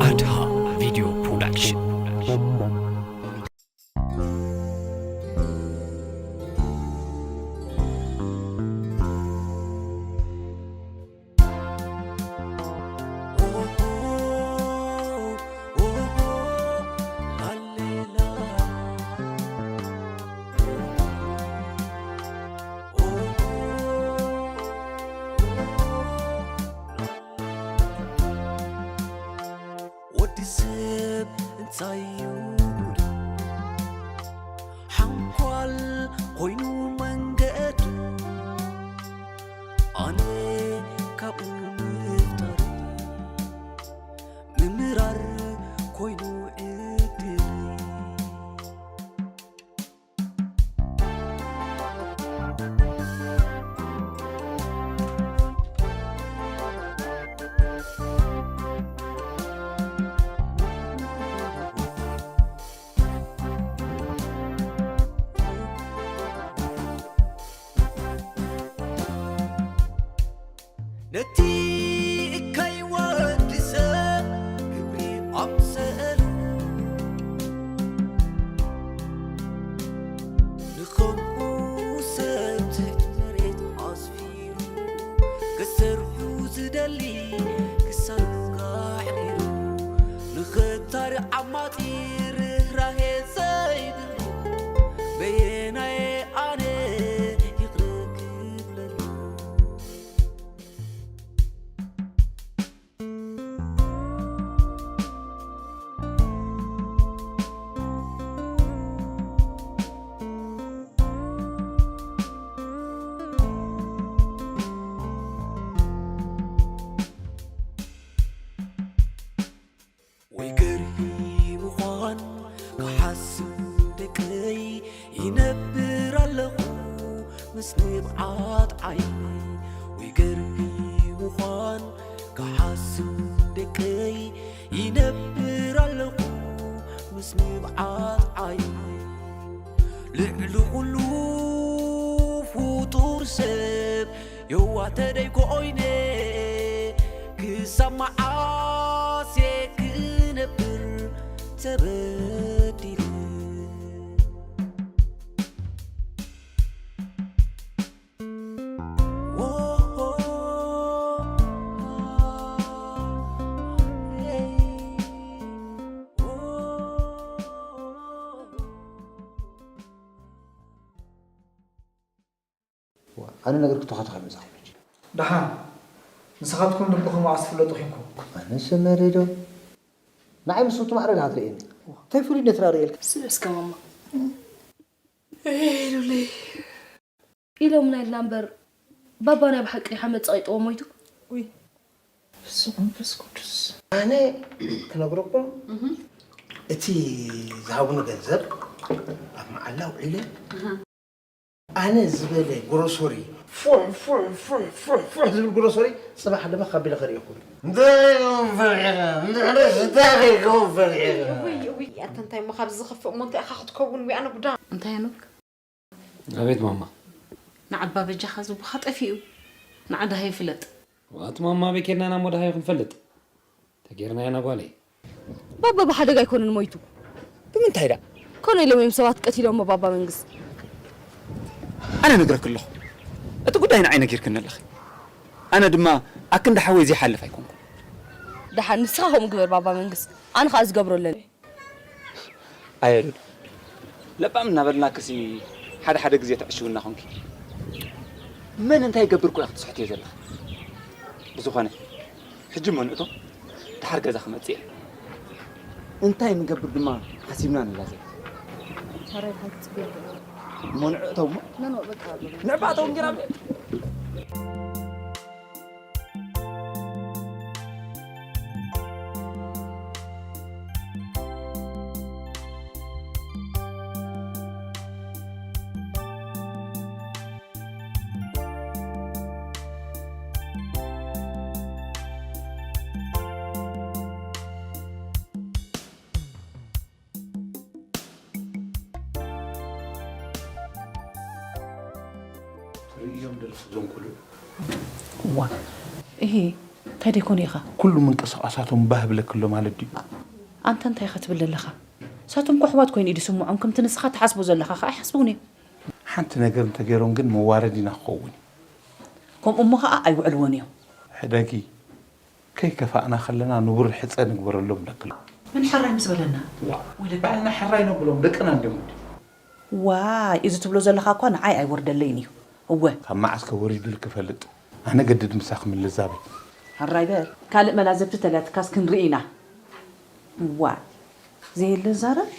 ኣድሃ ቪድዮ ፕሮዳክሽን። ወዲ ሰብ እንታይ እዩ ጉዱ? ሓንኳል ኮይኑ መንገዱ፣ ኣነ ካብኡ ምፍጣር ምምራር ኮይኑ ዕድል። ነቲ እካይ ወዲ ሰብ ክብሪ ኣምሰሉ፣ ንኸምኡ ሰብ ትሕቲ መሬት ኣስፊሩ፣ ክሰርሑ ዝደሊ ክሳዱ ኣሕሪሩ፣ ንኸታሪ ዓማጺ ርህራሄ ዘይብሉ፣ በየናየ ኣነ ይቕረ ክብለሉ? ወይ ገርሂ ምዃን ክሓስብ ደቀይ ይነብር ኣለኹ ምስ ንብዓት ዓይነይ። ወይ ገርሂ ምዃን ክሓስብ ደቀይ ይነብር ኣለኹ ምስ ንብዓት ዓይነይ። ልዕሊ ኩሉ ፍጡር ሰብ የዋህ ተደይ ኮይነ ክሳብ መዓስ እየ ክነብር ተበዲለ? ኣነ ነገር ክትዋኻተኻ ይመጻኹም ሕጂ። ደሓን፣ ንስኻትኩም ልብኹም መዓስ ትፍለጡ ኪንኩም? ኣነ ሰመረ ዶ? ንዓይ ምስ ውቱ ማዕረ ዲኻ ትርእየኒ? እንታይ ፍሉይ ነትራ ርእየልካ? ስለ እስከ ማማ። ኤይ ሉለይ። ኢሎምና ኢልና እምበር፣ ባባ ናይ ብሓቂ ሓመድ ጸቒጥዎ ሞይቱ። ውይ፣ ብስመ መንፈስ ቅዱስ። ኣነ ክነግረኩም፣ እቲ ዝሃቡኒ ገንዘብ ኣብ መዓላ ውዒለ፣ ኣነ ዝበለ ግሮሰሪ፣ ፉሕ፣ ፉሕ፣ ፉሕ፣ ፉሕ፣ ፉሕ ዝብል ግሮሰሪ፣ ጽባሕ ድማ ካብ ቢለ ከርእየኩም። እንታይ እዮም ፈሪሕኻ? እንድሕርስ እንታይ ከይከውን ፈሪሕኻ? ውይ፣ ውይ፣ ኣታ እንታይ እሞ ካብዚ ዝኸፍእ እሞ እንታይ ኢኻ ክትከውን? ውይ፣ ኣነ ጉዳ። እንታይ ኣኖክ? ኣቤት ማማ። ንዓባ በጃኻ ዝቡኻ ጠፊኡ። ንዓ ደሃይ ፍለጥ። ዋት ማማ፣ ኣበይ ኬድና ኢና እሞ ደሃዩ ክንፈልጥ? ተጌርና ኢና ጓለይ። ባባ ብሓደጋ ኣይኮነን ሞይቱ። ብምንታይ ደኣ? ኮነ ኢሎም እዮም ሰባት ቀቲሎሞ ባባ መንግስት። ኣነ ነግረኪ ኣለኹ። እቲ ጉዳይ ንዓይ ነጊርክኒ ኣለኺ። ኣነ ድማ ኣክንዲ ሓወይ ዘይሓልፍ ኣይኮንኩን። ደሓን ንስኻ ከምኡ ግበር ባባ መንግስት። ኣነ ኸኣ ዝገብሮ ኣለኒ። ኣየ ሉል፣ ለባም እናበልናክሲ ሓደ ሓደ ግዜ ተዕሽውና ኾንኪ። መን እንታይ ይገብር እኮ ኢኺ ትስሕትዮ ዘለኺ። ብዝኾነ፣ ሕጂ እሞ ንእቶ፣ ደሓር ገዛ ክመጽእ እየ። እንታይ ንገብር ድማ ሓሲብና ንላዘብ። ታዲያ ድሓን ክትጽበዮ ኣለዎ። እሞ ንዕእተው እሞ። ኖ፣ ኖ፣ በቃ፣ በቃ። ንዕባተው እንጌራ። ትርእዮም ደለኹ እዞም ቆልዑ። እዋ፣ እሂ፣ እንታይ ደይኮኑ ኢኻ? ኩሉ ምንቅስቓሳቶም ባህ ብለክሎ ማለት ድዩ? ኣንታ እንታይ ኢኻ ትብል ዘለኻ? ንሳቶም እኮ ኣሕዋት ኮይኑ እዩ ዝስምዖም፣ ከምቲ ንስኻ ትሓስቦ ዘለኻ ኸኣ ኣይሓስቡን እዮም። ሓንቲ ነገር እንተገይሮም ግን መዋረዲና ክኸውን እዩ። ከምኡ እሞ ኸኣ ኣይውዕልዎን እዮም። ሕደጊ፣ ከይከፋእና ከለና ንቡር ሕጸ ንግበረሎም ብለክሎ። መን ሕራይ ምስ በለና? ዋ፣ ወይለካ። ባዕልና ሕራይ ነብሎም ደቅና እንዲዮም እንዲ። ዋይ፣ እዚ ትብሎ ዘለኻ እኳ ንዓይ ኣይወርደለይን እዩ። እወ። ካብ መዓስ ከ ወሪዱልኪ ይፈልጥ? ኣነ ገድድ ምሳኺ ምልዛብ እዩ። ሕራይ በል። ካልእ መላዘብቲ ተላትካስ ክንርኢ ኢና። ዋይ፣ ዘየለ ዛረብ።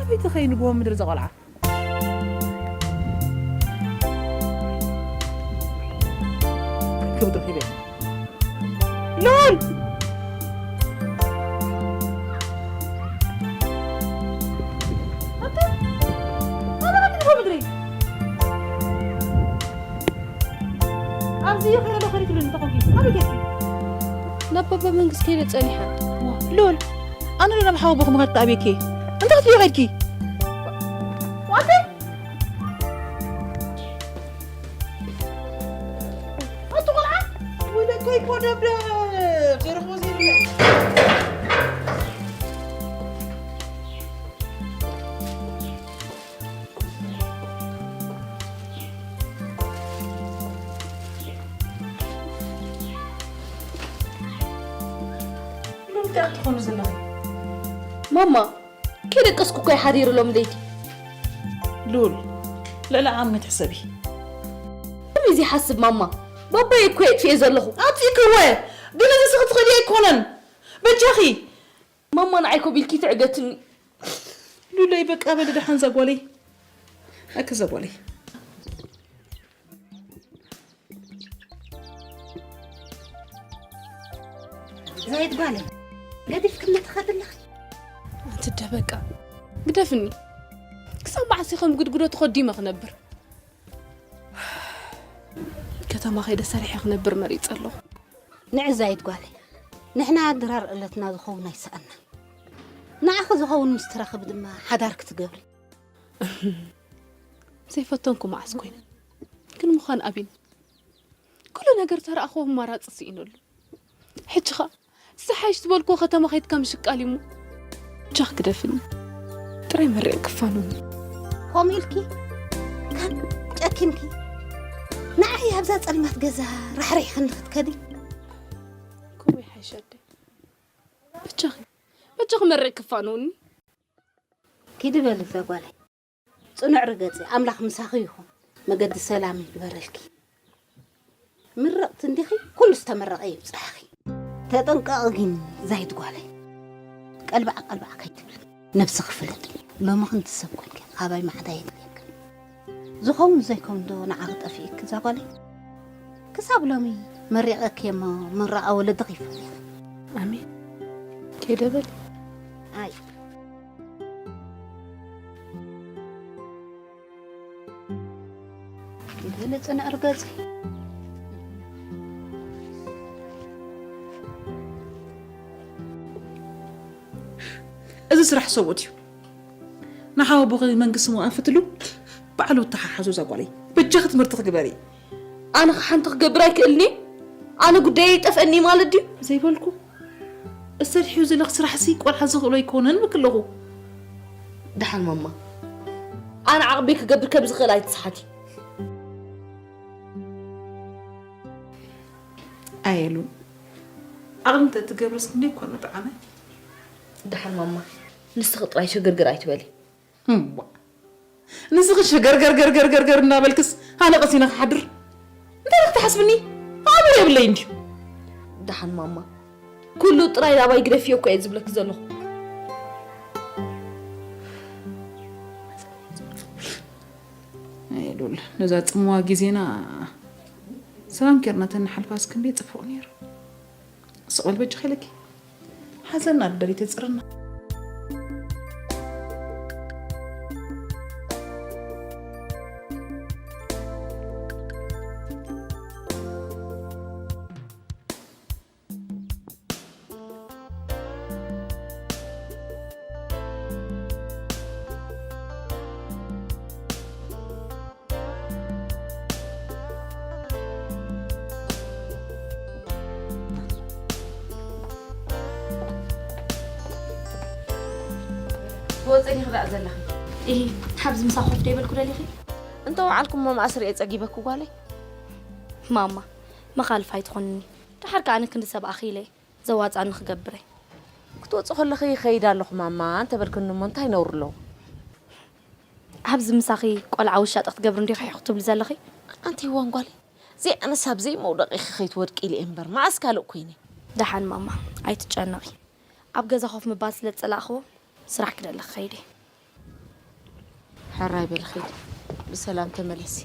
ኣበይ ተኸይኑ ብወ ምድሪ ዘቆልዓ? ክብዱ ሂበ። ሉል! ኣታ፣ ኣታ፣ ኣታ፣ ምድሪ። ኣብዚ እዩ ከይረዶ ከሪትሉኒ ተኾንኪ። ኣበይ ጌርኪ? ናብ ባባ መንግስቲ ከይደ ጸኒሐ። ሉል፣ ኣነ ዶ ናብ ሓወቦኹም ከድካ ኣበይኪ? እንታይ ክትብዮ ከድኪ? ዋንተ? ኣቲ ቆልዓ፣ ወለኮይ እኮ ደብደብ ዘይረኽቦ ዘይብለ። ሉል፣ እንታይ ክትኾኑ ዘለኺ? ማማ፣ ከይደቀስኩ እኮ ይሓዲሩ ሎም ለይቲ። ሉል፣ ልዕሊ ዓቕሚ ትሕሰቢ። ከመይ ዘይሓስብ ማማ? ባባየ እኮ የጥፍኤ ዘለኹ። ኣጥፊእክወ፣ ግን እዚ ስኽ ትኽእሊ ኣይኮነን። በጃኺ። ማማ፣ ንዓይ ኮብ ኢልኪ ትዕገትኒ። ሉለይ፣ በቃ በሊ ደሓን ዛጓለይ። ኣከ ዛጓለይ። ዘይት ጓለይ፣ ገዲፍክኒ ትኸዲ ኣለኺ። ኣንቲ ደበቃ፣ ግደፍኒ። ክሳብ መዓስ ከም ግድግዶ ተኸዲመ ክነብር? ከተማ ከይደ ሰሪሐ ክነብር መሪጸ ኣለኹ። ንዕዛይት ጓለይ፣ ንሕና ድራር ዕለትና ዝኸውን ኣይሰኣና። ንዓኺ ዝኸውን ምስ ትረኽቢ ድማ ሓዳር ክትገብሪ። ዘይፈተንኩ መዓስ ኮይነ። ግን ምዃን ኣቢኒ። ኩሉ ነገር ተረኣኽዎ ኣማራጺ ስኢነሉ። ሕጂ ኸኣ ዝሓይሽ ዝበልክዎ ከተማ ከይድካ ምሽቃል እዩ እሞ። ጃኽ ግደፍኒ። ጥራይ መሪቕ ክፋኑኒ። ከምኡ ኢልኪ ከም ጨኪንኪ ንዓይ ኣብዛ ጸልማት ገዛ ራሕሪሕክኒ ክትከዲ። ከምኡ ይሓይሽ ኣደይ። በጃኺ፣ በጃኺ መሪቕ ክፋኑኒ። ኪዲ በሊ እዛ ጓለይ። ጽኑዕ ርገጺ፣ ኣምላኽ ምሳኺ ይኹን። መገዲ ሰላም ይግበረልኪ። ምርቕቲ እንዲኺ፣ ኩሉ ዝተመረቐ ይብጻሕኺ። ተጠንቀቒ ግን ዛይድ ጓለይ። ቀልባዕ ቀልባዕ ከይትብሊ። ነብስኺ ፍለጢ። ሎሚ ክንዲ ሰብ ኮንኪ፣ ካባይ ማዕዳ የድልየኪ። ዝኸውን ዘይከውን ዶ ንዓኺ ጠፊእኪ እዛ ጓለይ? ክሳብ ሎሚ መሪቐኪ እሞ ምራቓ ወለድኺ ይፈልጥ። ኣሜን። ከይደ በሊ። ኣይ። ከይደ በሊ ጽንዕ ርገጺ። እዚ ስራሕ ሰብኡት እዩ። ንሓወ ኣቦኺ መንግስቲ ምኣፍትሉ ባዕሉ ተሓሓዞ እዛ ጓለይ። በጃኺ ትምህርቲ ክግበሪ። ኣነ ሓንቲ ክገብር ኣይክእልኒ? ኣነ ጉዳይ ይጠፍአኒ ማለት ድዩ? ዘይበልኩ። እሰድሕዩ ዘለኽ ስራሕሲ ቆልዓ ዝኽእሎ ኣይኮነን ምክለኹ። ደሓን ማማ፣ ኣነ ዓቕበይ ክገብር ከም ዝኽእል ኣይትስሓቲ። ኣየሉን፣ ዓቕሊ እንተ ትገብርስ ክንደይ እኳ ምጠዓመ። ደሓን ማማ፣ ንስኺ ጥራይ ሽግርግር ኣይትበሊ። እምቧ፣ ንስኺ ሸገርገርገርገርገርገር እናበልክስ ኣነ ቀሲነ ክሓድር? እንታይ ኢኺ ትሓስብኒ? ኣእምሮ የብለይ እንድዩ። ደሓን ማማ፣ ኩሉ ጥራይ ናባይ ግደፍዮ እኮ እየ ዝብለኪ ዘለኹ። ኣየሉል፣ ነዛ ጽምዋ ግዜና ሰላም ኬርና ተንሓልፋስ ክንደይ ጽቡቕ ነይሩ። ስቕ በል በጃኺ ኢለኪ። ሓዘና ደሪተ ጽርና። ትወፅን ኢኺ ደኣ ዘለኺ? እሂ፣ ሓብዚ ምሳኺ ኮፍ ዶ ይበልኩ ደሊኺ? እንተ ወዓልኩ እሞ መኣስር እየ ጸጊበኩ ጓለይ። ማማ፣ መኻልፍ ኣይትኾንኒ። ደሓር ከኣ ኣነ ክንዲ ሰብ ኣኺለ ዘዋጽኣኒ ክገብረ። ክትወጺ ከለኺ ይኸይድ ኣለኹ ማማ እንተበልክኒ እሞ እንታይ ነውሪ ኣለዎ? ኣብዚ ምሳኺ ቆልዓ ውሻጠ ክትገብሪ እንዲኺ ክትብሊ ዘለኺ? ኣንቲ ዋንጓሊ፣ ዘይኣነስ ኣብ ዘይመውደቒኺ ከይትወድቂ ኢለ እየ እምበር፣ መዓስ ካልእ ኮይነ? ደሓን ማማ፣ ኣይትጨነቒ። ኣብ ገዛ ኮፍ ምባል ስለ ዝጸላእኽዎ፣ ስራሕ ክደሊ ክኸይድ እየ። ሕራይ በሊ ኺዲ፣ ብሰላም ተመለሲ።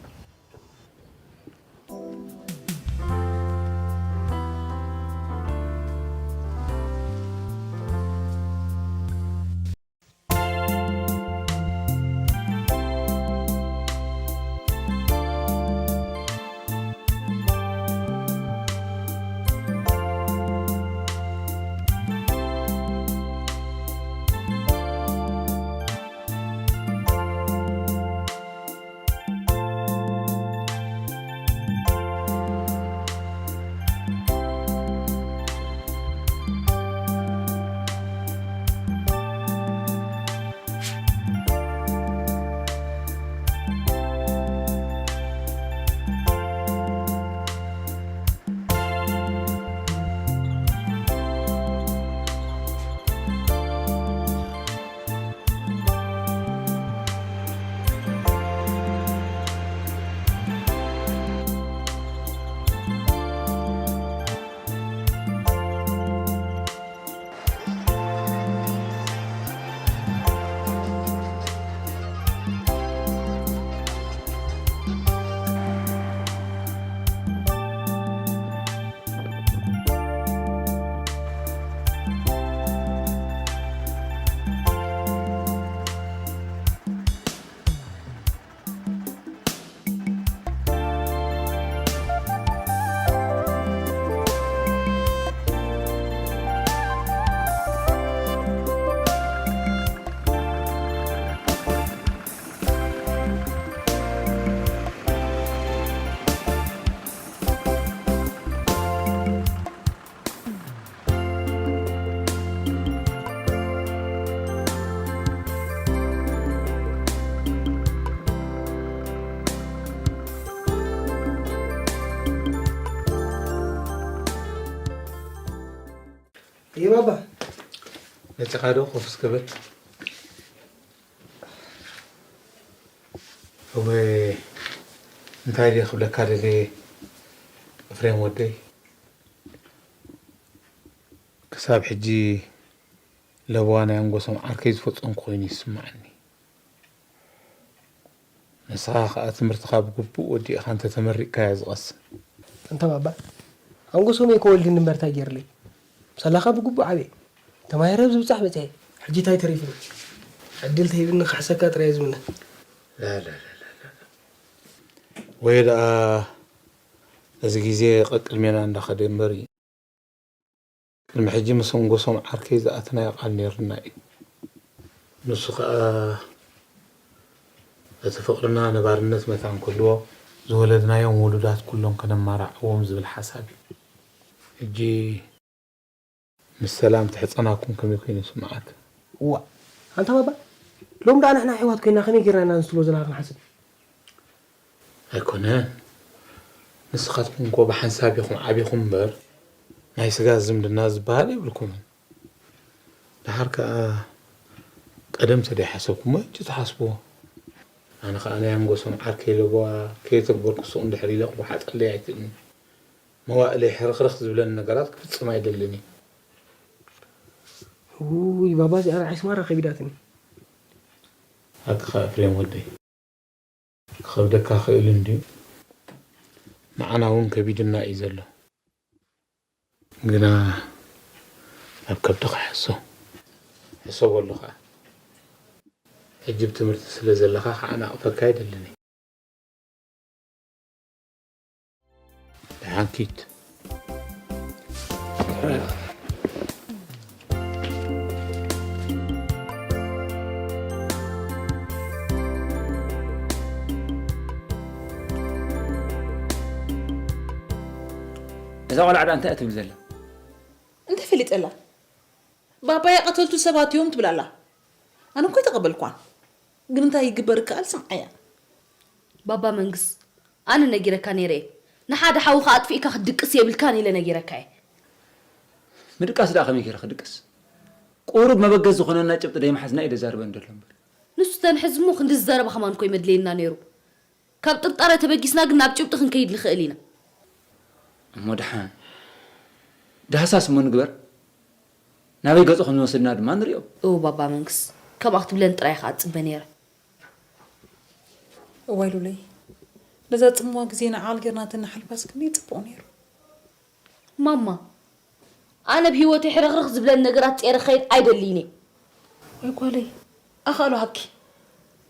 እየ ባባ። መጺኻ ዶ ኮፍ እስከ በል። እወ፣ እንታይ ድየ ክብለካ ደልየ፣ ኤፍሬም ወደይ? ክሳብ ሕጂ ለበዋ ናይ ኣንጎሶም ዓርከይ ዝፈጸምኩ ኮይኑ ይስምዓኒ። ንስኻ ከኣ ትምህርትኻ ብግቡእ ወዲእኻ እንተተመሪቕካያ ዝቐስን። ኣንታ ባባ፣ ኣንጎሶመይ ከወልድኒ እምበር እንታይ ገይርለይ? ሳላኻ ብግቡእ ዓብየ። ተማሂረ ኣብ ዝብጻሕ በጺሐ። ሕጂ እንታይ ተሪፉኒ? ዕድል ተሂብኒ ክሕሰካ ጥራይ እየ ዝምነ። ላላላላ። ወይ ደኣ እዚ ግዜ ቀቅድሜና እንዳኸደ እምበር እዩ። ቅድሚ ሕጂ ምስ ኣንጎሶም ዓርከይ ዝኣተናዮ ቃል ነይሩና እዩ። ንሱ ኸኣ እቲ ፍቕርና ነባርነት መታን ክህልዎ፣ ዝወለድናዮም ውሉዳት ኩሎም ከነማራዕዎም ዝብል ሓሳብ እዩ። ሕጂ ምስ ሰላም ትሕጸናኩም ከመይ ኮይኑ ይስምዓካ? እዋ፣ ኣንታ ባባ፣ ሎም ደኣ ንሕና ኣሕዋት ኮይና ከመይ ጌርና ኢና ንስትሎ ዘለና ክንሓስብ? ኣይኮነን። ንስኻትኩም እኮ ብሓንሳብ ኢኹም ዓቢኹም እምበር፣ ናይ ስጋ ዝምድና ዝበሃል የብልኩምን። ደሓር ከኣ ቀደም ተደይሓሰብኩሞ፣ ሕጂ ትሓስብዎ። ኣነ ከኣ ናይ ኣንጎሶም ዓርከይ ለበዋ ከየተግበርኩ ሱቕ እንድሕር ኢለ ክወሓጠለይ ኣይክእልን። መዋእለይ ሕርኽርኽ ዝብለኒ ነገራት ክፍጽም ኣይደልን እየ። ውይ፣ ባባ፣ እዚኣ ንዓይስ ማራ ከቢዳትኒ። ሓቅኻ ኤፍሬም ወደይ። ክኸብደካ ክእል እንድዩ። ንዓና እውን ከቢድና እዩ ዘሎ። ግና ኣብ ከብድኻ ሕሶ። ሕሰበሉ ኸኣ። ሕጂ ብትምህርቲ ስለ ዘለኻ ክዓናቕፈካ ኣይደልን እየ። ደሓን ኪድ። እዛ ቆልዓ ደኣ እንታይ እያ ትብል ዘላ? እንታይ ፈሊጠላ? ባባያ ቀተልቱ ሰባት እዮም ትብል ኣላ። ኣነ እኮ ኣይተቐበልኳን። ግን እንታይ ይግበር ይከኣል? ስምዓያ። ባባ መንግስ፣ ኣነ ነጊረካ ነይረ እየ። ንሓደ ሓውኻ ኣጥፊእካ ክትድቅስ የብልካን ኢለ ነጊረካ እየ። ምድቃስ ደኣ ከመይ ገይረ ክድቅስ? ቁሩብ መበገሲ ዝኾነና ጭብጢ ደይምሓዝና እዩ ዘዛርበን ዘሎ እምበር። ንሱ ተንሕዝ እሞ ክንዲ ዝዘረባ ከማን እኮ ይመድለየና ነይሩ። ካብ ጥርጣረ ተበጊስና ግን ናብ ጭብጢ ክንከይድ ንኽእል ኢና። እሞ ደሓን ዳህሳስ እሞ ንግበር። ናበይ ገጹ ከም ዝወሰድና ድማ ንሪኦ። እው ባባ መንግስ፣ ከምኣ ክትብለኒ ጥራይ እየ ከዓ እጽበ ነይረ። እዋይ ሉለይ፣ ነዛ ጽምዋ ግዜና ዓቕሊ ጌርና እንተንሓልፋስ ክንደይ ጽቡቕ ነይሩ። ማማ፣ ኣነ ብህይወተይ ሕርኽርኽ ዝብለኒ ነገራት ጸይረ ክኸይድ ኣይደልይን እየ። ወይ ጓለይ፣ ኣኻእሎ ሃብኪ።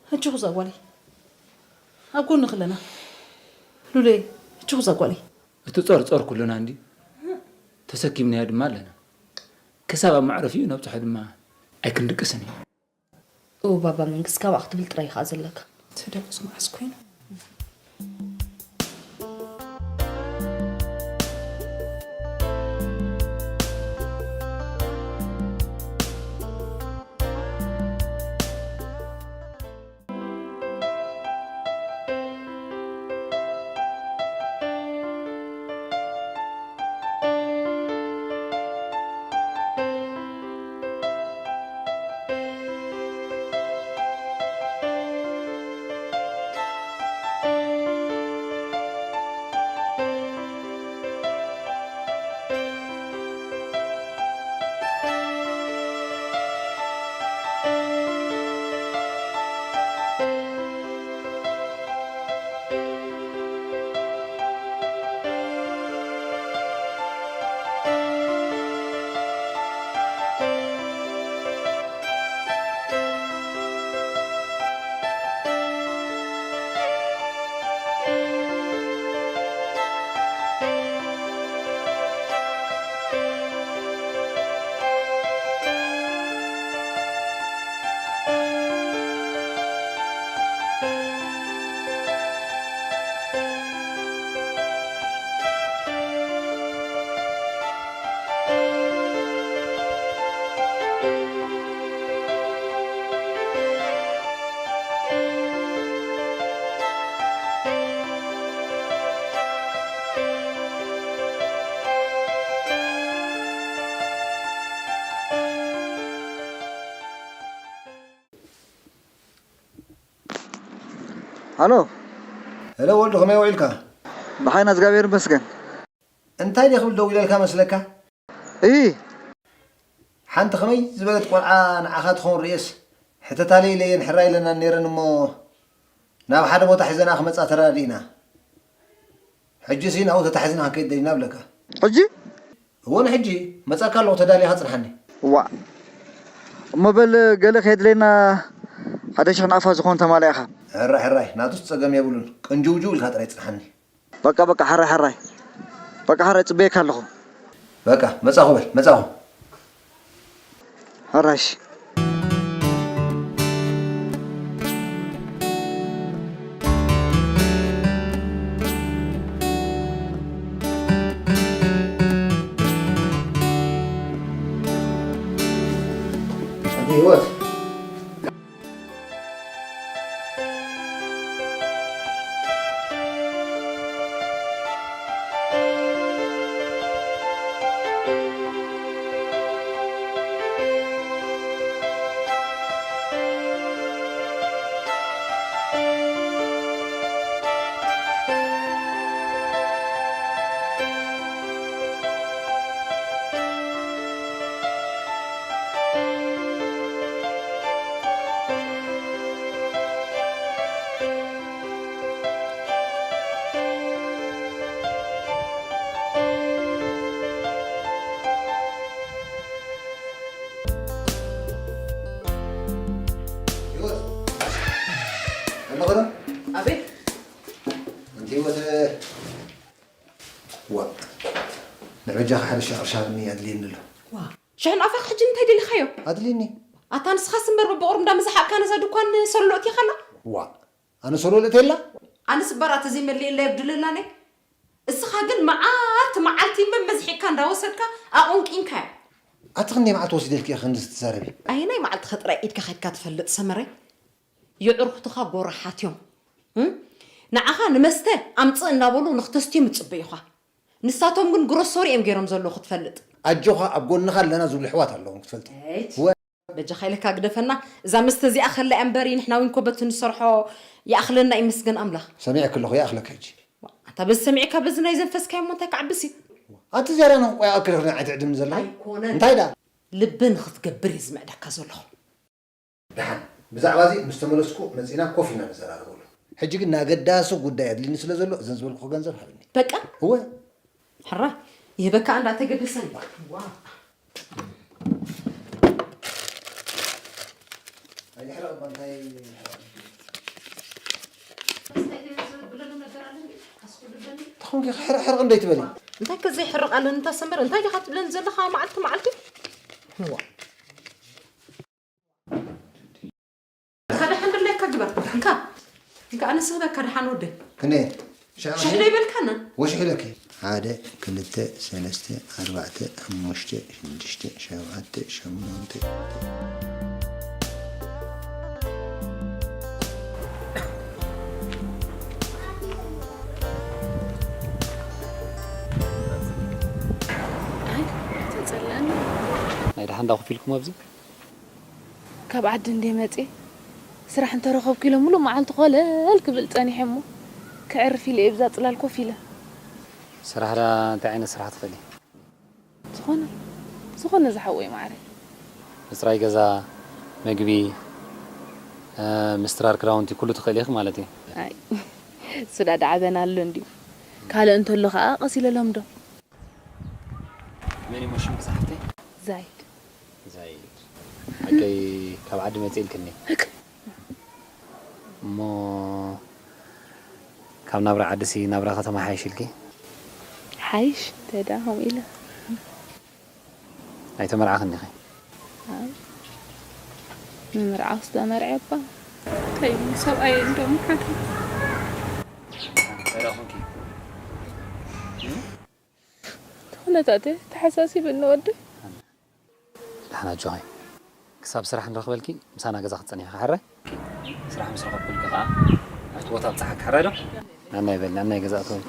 ህጂ ኹዛ ጓለይ። ኣብ ጎንኺ ኣለና። ሉለይ፣ ህጂ ኹዛ ጓለይ። እቲ ጾር ጾር ኩልና እንድዩ። ተሰኪምናዮ ድማ ኣለና። ክሳብ ኣብ መዕረፊኡ ነብጽሖ ድማ ኣይክንድቅስን እዩ። እው ባባ መንግስ፣ ካብኣ ክትብል ጥራይ ኢኻ ዘለካ። እቲ ደሞዝ መዓስ ኮይኑ? ሃሎ። ሄሎ ወልዱ፣ ከመይ ውዒልካ? ደሓን፣ እግዚኣብሔር ይመስገን። እንታይ ድየ ክብል ደዊለልካ መስለካ? እይ። ሓንቲ ከመይ ዝበለት ቆልዓ ንዓኻ ትኸውን ርእየስ፣ ሕተታለይ ኢለየን ሕራይ ኢለናን ነይረን እሞ፣ ናብ ሓደ ቦታ ሒዘንኣ ክመጻ ተረዳዲእና። ሕጂሲ ናብኡ ተታሒዝና ክንከይድ ደሊና እብለካ። ሕጂ? እወ፣ ንሕጂ መጻካ ኣለኹ፣ ተዳሊኻ ጽንሓኒ። እዋእ። እሞ በል፣ ገለ ከየድለየና ሓደ ሽሕ ናቕፋ ዝኾን ተማልኣ ኢኻ። ሕራይ፣ ሕራይ፣ ናቱስ ጸገም የብሉን። ቅንጅውጅው ኢልካ ጥራይ ጽንሓኒ። በቃ፣ በቃ፣ ሕራይ፣ ሕራይ። በቃ፣ ሕራይ፣ ጽበየካ ኣለኹ። በቃ፣ መጻኹ በል፣ መጻኹ። ሕራይ፣ እሺ። ኣበይ? ኣንቲ ህይወት፣ ዋ፣ ንበጃኻ ሓደ ሺሕ ቅርሺ ሃብኒ፣ ኣድልየኒ ኣሎ። ዋ፣ ሽሕ ናፋቕ ሕጂ እንታይ ደሊኻዮ? ኣድልየኒ። ኣታ ንስኻስ እምበር በብቑሩብ እንዳመሳሓቕካ ነዛ ድኳን ሶሎ እቲኻላ? ዋ፣ ኣነ ሶሎ ልእተየላ? ኣነስ እምበር ኣተ ዘይመልየላ የብድለላነ። እስኻ ግን መዓልቲ መዓልቲ እምበር መዝሒቕካ እንዳወሰድካ ኣቖንቂንካያ። ኣቲ ክንደይ መዓልቲ ወሲደልኪ ኢኺ ክንድዚ ትዛረቢ? ኣየናይ መዓልትኸ ጥራይ ኢድካ ከድካ ትፈልጥ ሰመረ? የዕሩኽትኻ ጎራሓት እዮም። እም? ንዓኻ ንመስተ ኣምጽእ እናበሉ ንኽተስትዮም ይጽበዩኻ። ንሳቶም ግን ግሮሶሪ እዮም ገይሮም ዘለዉ ክትፈልጥ። ኣጆኻ ኣብ ጎንኻ ኣለና ዝብሉ ኣሕዋት ኣለዎም ክትፈልጥ። ኤች። ወ- በጃኻ ኢለካ ግደፈና። እዛ መስተ እዚኣ ከላ እያ እምበሪ ንሕና እውን ኮ በቲ ንሰርሖ ይኣኽለና ይመስገን ኣምላኽ። ሰሚዐኪ ኣለኹ ይኣኽለካ ሕጂ። ኣታ በዚ ሰሚዕካ በዚ ናይ ዘንፈስካዮ እሞ እንታይ ክዓብስ እዩ? ኣቲ ዝያዳ ንኽቆያቕ ክርኽና ኣይትዕድምኒ ዘለኹ። ኣይኮነን። እንታይ ደኣ? ልቢ ንኽትገብር እየ ዝምዕደካ ዘለኹ። ደሓን፣ ብዛዕባ እዚ ምስ ተመለስኩ መጺና ኮፍ ኢልና ንዘራረበሉ። ሕጂ ግን ንኣገዳሲ ጉዳይ ኣድልኒ ስለ ዘሎ፣ እዘን ዝበልኩ ገንዘብ ሃብኒ። በቃ? እወ። ሕራይ፣ ይህበካ እንዳ ተገደሰኒ። ዋ። ኣይሕረቕ እባ፣ እንታይ ይሕረቕ? እንታይ ኮንኪ ሕርቕ ሕርቕ እንዶ ኣይትበሊ? እንታይ ከ ዘይሕርቕ ኣለኒ? እንታ ሰመረ፣ እንታይ ዲኻ ትብለኒ ዘለኻ መዓልቲ መዓልቲ? ዋ። ካደ ሓንደለካ ግበር። እንካ፣ እንካ፣ ኣነ ስህበካ ደሓን ወደይ። ክንደይ? ሽሕ ሽሕ ዶ ይበልካና? ወሽሕ ኢለኪ። ሓደ፣ ክልተ፣ ሰለስተ፣ ኣርባዕተ፣ ሓሙሽተ፣ ሽዱሽተ፣ ሸውዓተ፣ ሸሞንተ። ኣይ፣ ተጸላኒ። ናይ ደሓን ዳ ኮፍ ኢልኩም ኣብዚ? ካብ ዓዲ እንዴ መጽየ፣ ስራሕ እንተረኸብኩ ኢለ ሙሉእ መዓልቲ ኮለል ክብል ጸኒሐ እሞ፣ ከዕርፍ ኢለ እየ ብዛ ጽላል ኮፍ ኢለ። ስራሕ ዳ እንታይ ዓይነት ስራሕ ትኽእሊ? ዝኾነ፣ ዝኾነ ዝሓወይ ማዕረ። ምጽራይ ገዛ፣ መግቢ፣ እ፣ ምስትራር ክዳውንቲ ኩሉ ትኽእሊ ኢኺ ማለት እዩ። ኣይ፣ እሱ ዳ ዳዕበና ኣሎ እንድዩ። ካልእ እንተሎ ኸኣ ቀስ ኢለ ለምዶ። መን እዩ ሽምኪ ዝሓፍተይ? ዛይድ። ዛይድ። ሓቀይ ካብ ዓዲ መጽእ ኢልክኒ። እክ። እሞ ካብ ናብራ ዓድሲ ናብራ ከተማ ሓይሽ ኢልኪ? ሓይሽ፣ እንተ ደኣ ከምኡ ኢለ። ኣይተመርዓኽን ኢኺ? ኣይ፣ ምምርዓውስ ተመርዐ እባ። እንታይ እዩ ሰብኣይ እንዶ ምሓት? እንታይ ደኣ ኾንኪ? እም? ዝኾነ ታተ ተሓሳሲበኒ ወዲ። ደሓን ኣጆኺ። ክሳብ ስራሕ ንረኽበልኪ ምሳና ገዛ ክትጸንሒ ኢኺ ሕራይ? ስራሕ ምስ ረኸብኩልኪ ከኣ ኣብቲ ቦታ ኣብጽሓኪ ሕራይ ዶ? ናናይ በል፣ ናናይ ገዛ እተዊ።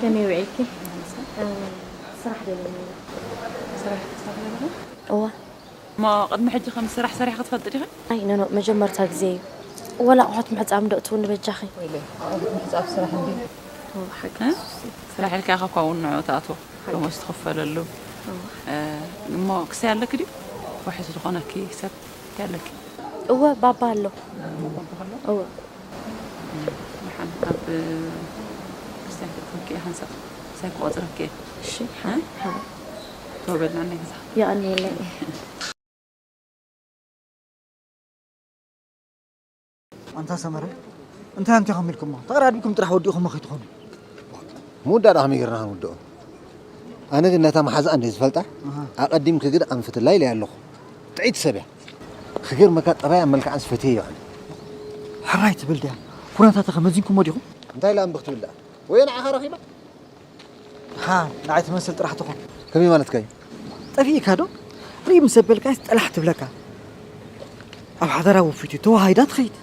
ከመይ ውዒልኪ? ስራሕ ደለኒ። ስራሕ ትሰርሒ ኣለኺ? እዋ። እሞ ቅድሚ ሕጂ ከም ስራሕ ሰሪሕኺ ትፈልጢ ዲኺ? ኣይ፣ ኖ፣ ኖ፣ መጀመርታ ግዜ እዩ። ወላ ኣቑሑት ምሕጻብ ዶ እትውኒ በጃኺ? ወይለይ፣ ኣቑሑት ምሕጻብ ስራሕ እንድዩ። ኦ፣ ሓቂ። እ? ስራሕ ኢልካ ኢኻ እኳ እውን ንዑ ትኣትዎ፣ ሓቂ። ደሞዝ ትኽፈለሉ። እዋ። እ፣ እሞ ክሳይ ኣለኪ ድዩ? ዋሕስ ዝኾነኪ ሰብ እንታይ ኣለኪ? እወ፣ ባባ ኣሎ። ባባ ኣሎ? እወ። ደሓን፣ ኣብ ክሳይ ክትወኪ ሓንሳብ፣ ክሳይ ክቆጽረኪ እየ። እሺ፣ እ? ሓ-፣ ሓ-። ተወበልና ናይ ገዛ። የቐንየለይ። ኣንታ ሰመረ፣ እንታይ ኣንቲኹም ኢልኩሞ? ተቐዳዲምኩም ጥራሕ ወዲእኹሞ ከይትኾኑ። ምውዳእ ደኣ ከመይ ጌርና ክንውድኦ? ኣነ ግን ነታ መሓዛኣ እንደ ዝፈልጣ፣ ኣሃ። ኣቐዲምኪ ግን ኣንፍትላ ኢለያ ኣለኹ። ጥዕይቲ ሰብ እያ። ክገርመካ፣ ጠባያን መልክዓንስ ፈትየዮ ኣነ። ሕራይ ትብል ድያ? ኩነታታ ከ መዚንኩሞ ዲኹም? እንታይ ኢላ እምቢ ክትብል ደኣ? ወይ ንዓኻ ረኺባ? ሃ፣ ንዓይ ትመስል ጥራሕ ትኹን። ከመይ ማለትካ እዩ? ጠፊእካ ዶ? ርኢ ምስ ዘበልካስ ጠላሕ ትብለካ። ኣብ ሓዳራ ወፊቱ ተዋሃሂዳ ትኸይድ።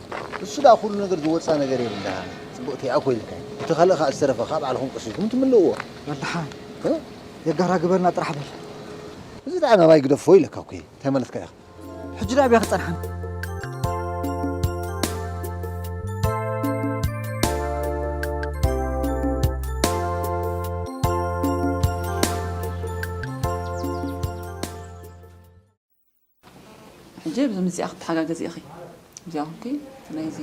እሱ ደኣ ኩሉ ነገር ዝወጻ ነገር የብልሃ። ጽቡቕ እቲኣ እኮ ኢልካ እዩ። እቲ ካልእ ከኣ ዝተረፈ ካብ ባዕልኹም ቀሲልኩም ትምልእዎ። በል ደሓን። እ? የጋራ ግበርና ጥራሕ በል። እዚ ደኣ ናባይ ግደፎ ኢለካ እኮ እየ። እንታይ ማለትካ ኢኻ? ሕጂ ደኣ ኣብያ ክጸንሓን። ሕጂ ኣብዚ ምዚኣ ክትተሓጋገዚ ኢኺ። እዚኣ ኮንኪ እቲ ናይዚ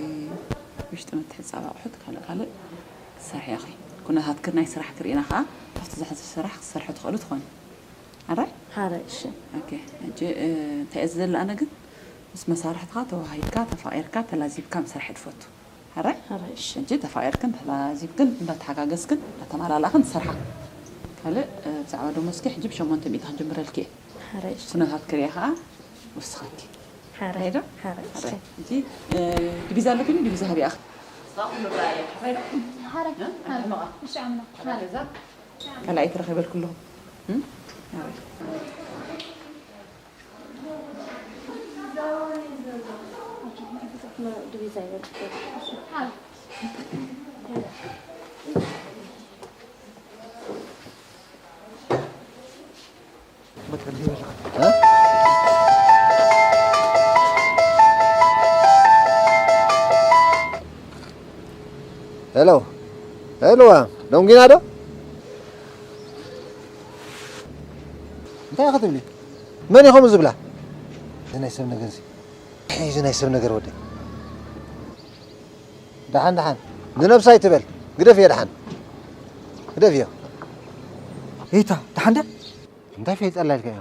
ውሽጢ ምትሕጻብ ኣቑሑት ካልእ ካልእ ክትሰርሒ ኢኺ። ኩነታትኪ ናይ ስራሕ ክርኢና ከኣ ኣብቲ ዝሕዚ ስራሕ ክትሰርሒ ትኽእሉ ትኾኒ። ኣራይ? ሓራይ፣ እሺ። ኦኬ፣ ሕጂ፣ እ፣ እንታይ እየ ዝደሊ ኣነ ግን፣ ምስ መሳርሕትኻ ተዋሃሂድካ፣ ተፋቒርካ፣ ተላዚብካ ምስራሕ እየ ዝፈቱ። ሓራይ? ሓራይ፣ እሺ። ሕጂ ተፋቒርክን ተላዚብክን እንዳተሓጋገዝክን እንዳተመላላእክን ትሰርሓ። ካልእ፣ እ፣ ብዛዕባ ደሞዝኪ ሕጂ ብሸሞንተ ሚእቲ ክንጅምረልኪ እየ። ሓራይ፣ እሺ። ኩነታት ክሪኣ ኸኣ ወስኸኪ። ሓራይ፣ ሓራይ ዶ? ሓራይ፣ እሺ። ሓራይ። ሕጂ፣ እ፣ ዲቪዛ ኣለክኒ፣ ዲቪዛ ሃቢኣኽ። ሓራይ ዶ? ሓራይ፣ እ? ሓራይ። ኣይሕመቓ። እሺ፣ ኣምና። ሓራይ። ሓራይ። ካልኣይ ትረኺበልኩ ኣለኹ። እም? ኣበይ? ሄሎ፣ ሄሎ፣ ደንጒና ዶ? እንታይ ኢኺ ትብሊ? መን እዩ ከምኡ ዝብላ? እዚ ናይ ሰብ ነገር እዚ። እዚ ናይ ሰብ ነገር ወደይ። ደሓን፣ ደሓን። ንነብሳ ኣይትበል። ግደፍዮ ደሓን። ግደፍዮ። ኤታ፣ ደሓን ደ? እንታይ ፈሊጠላ ኢልካ ኢኻ?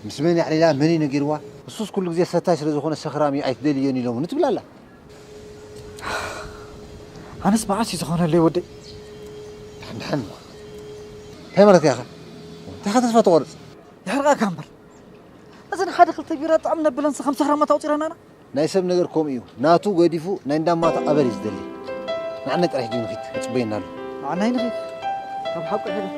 ምስ መን ኣዕሊላ፣ መን እዩ ነጊርዋ? እሱስ ኩሉ ግዜ ሰታይ ስለ ዝኾነ ሰኽራም እዩ፣ ኣይትደልዮን ኢሎምኒ ትብል ኣላ። ኣነስ መዓስ እዩ ዝኾነለይ ወደይ? ደሓን፣ ደሓን። እንታይ ማለትካ ኢኻ? እንታይ ኢኻ ተስፋ ትቖርጽ? የሕርቓካ እምበር። እዘን ሓደ ክልተ ቢራ ጥዕም ነብለን፣ ከም ሰኽራማት ኣውጺረናና። ናይ ሰብ ነገር ከምኡ እዩ። ናቱ ገዲፉ ናይ እንዳማቱ ኣበር እዩ ዝደሊ። ንዓናይ ጥራሕ ዲዩ ንኺድ፣ ይጽበየና ኣሎ። ንዓናይ ንኺድ። ካብ ሓቁ ይሕለፍ።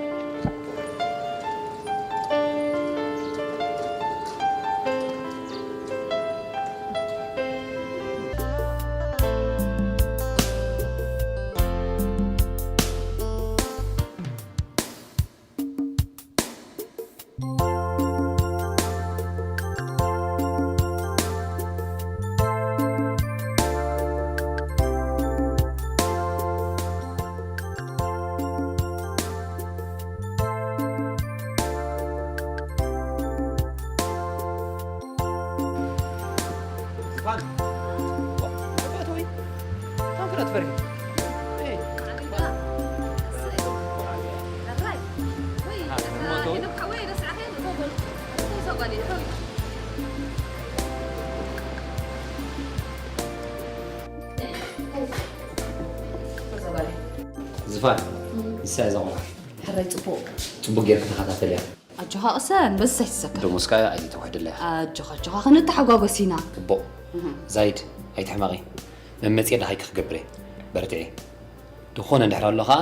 ዝፋን። ዋ፣ ተፈትዊ። ታንክራ ትፈርሒ። ኤይ። ዝፋን፣ ንሳ እዛ ቆልዓ። ሕራይ ጽቡቕ። ጽቡቕ ጌርኪ ተኸታተልያ። ኣጆኻ ቅሰን፣ በዚ ሳይት ትዘከር። ደሞዝካ ኣይተውሕደላ ኢኻ። ኣጆኻ፣ ኣጆኻ፣ ክንተሓጓጎስ ኢና። ጽቡቕ። እህ። ዛይድ፣ ኣይትሕመቒ። መመጽየ ደሃይኪ ክገብር እየ። በርትዒ። ዝኾነ እንድሕር ኣሎ ኸኣ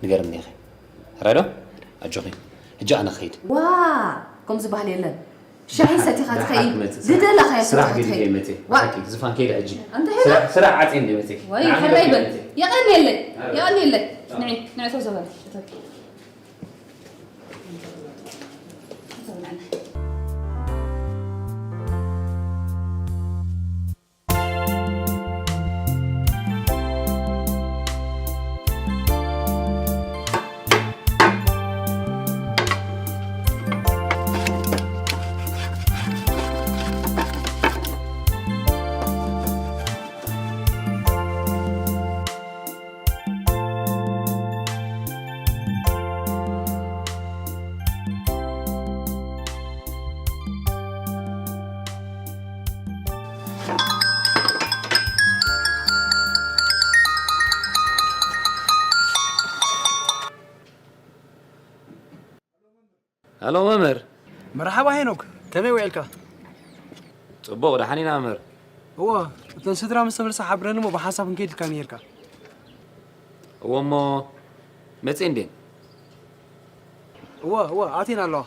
ንገርኒ ኢኺ። ሕራይ ዶ? ኣጆኺ። ሕጂ ኣነ ክኸይድ። ዋ! ከምዚ ባህሊ የለን። ሻሂ ሰቲኻ ደሓር ትኸይድ። ክመጽእ፣ ስራሕ፣ ዝደለኻዮ ስራሕ ሰቲኻ ገዲፈ ትኸይድ። እየ መጽእ። ዋ! ሓቂ፣ ዝፋን ከይደ ሕጂ። ኣንተ ሄሎ? ስራሕ፣ ስራሕ ዓጽየ እንደ መጽእኪ። ወይ፣ ንዓመት ሕራይ በል። መጽእ። የቐንየለይ። ኣረ። የቐንየለይ። ንዒ፣ ንዒ፣ እተው ዘበለ፣ እተው። እተው ንዕና። ሄሎ መምህር። መርሓባ ሄኖክ፣ ከመይ ውዒልካ? ጽቡቕ፣ ደሓን ኢና መምህር። እወ፣ እተን ስድራ ምስ ተመልሳ ሓብረኒ እሞ ብሓንሳብ ክንከይድ ኢልካ ነይርካ። እወ እሞ፣ መጺኤን ድየን? እወ፣ እወ፣ ኣትየን ኣለዋ።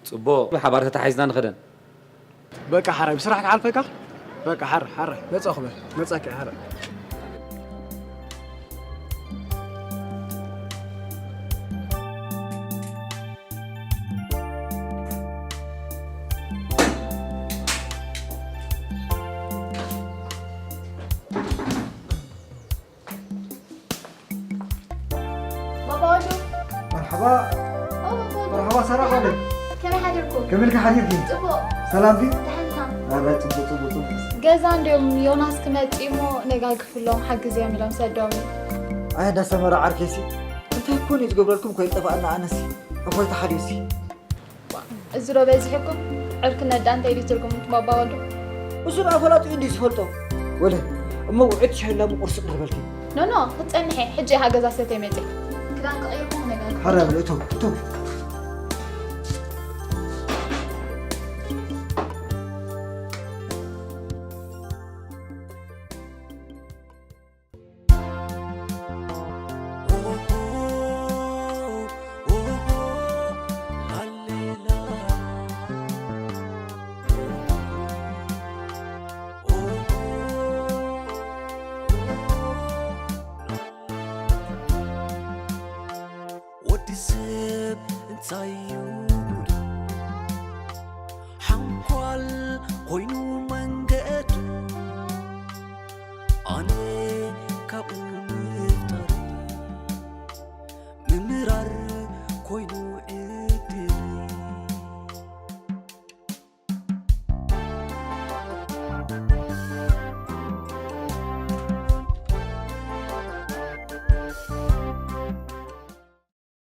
ጽቡቕ፣ ብሓባር ተታሒዝና ንኸደን። በቃ ሓራይ፣ ብስራሕ ክሓልፈካ? በቃ ሓራይ፣ ሓራይ፣ መጻኹ በል፣ መጻኪ ሓራይ። ባባ ወዱ። መርሓባ። ኦ፣ ባባ ወዱ። መርሓባ፣ ሰላም ኣለ። ከመይ ሓዲርኩም? ከመይ ኢልካ ሓዲርኪ? ጽቡቕ። ሰላም ድዩ? ደሓን ኢኻ? ኣረ፣ ጽቡቕ፣ ጽቡቕ፣ ጽቡቕ። ገዛ እንድዮም ዮናስ ክመጽእ እሞ ነጋግፍሎም ሓግዝዮም ኢሎም ሰዶም። ኣይ፣ እንዳ ሰመራ ዓርከይሲ። እንታይ ኮን እዩ ዝገብረልኩም እኮ ይጠፋኣና ኣነሲ። እፎይ ተሓልዩሲ። እዚ ዶ በዚሕኩም? ዕርክነት ደኣ እንታይ ድዩ ትርጉሙ ባባ ወዱ? እሱ ደኣ ፈላጡ እዩ እንዲዩ ዝፈልጦ። ወለ፣ እሞ ውዕት ሻሂ ላሙ ቁርሲ ቅርበልኪ። ኖ፣ ኖ፣ ክትጸንሒ፣ ሕጂ እያ ገዛ ሰትየ መጺኣ። ክዳን ቀይርኩም ነጋግፍ። ሓራ በል፣ እቶ፣ እቶ።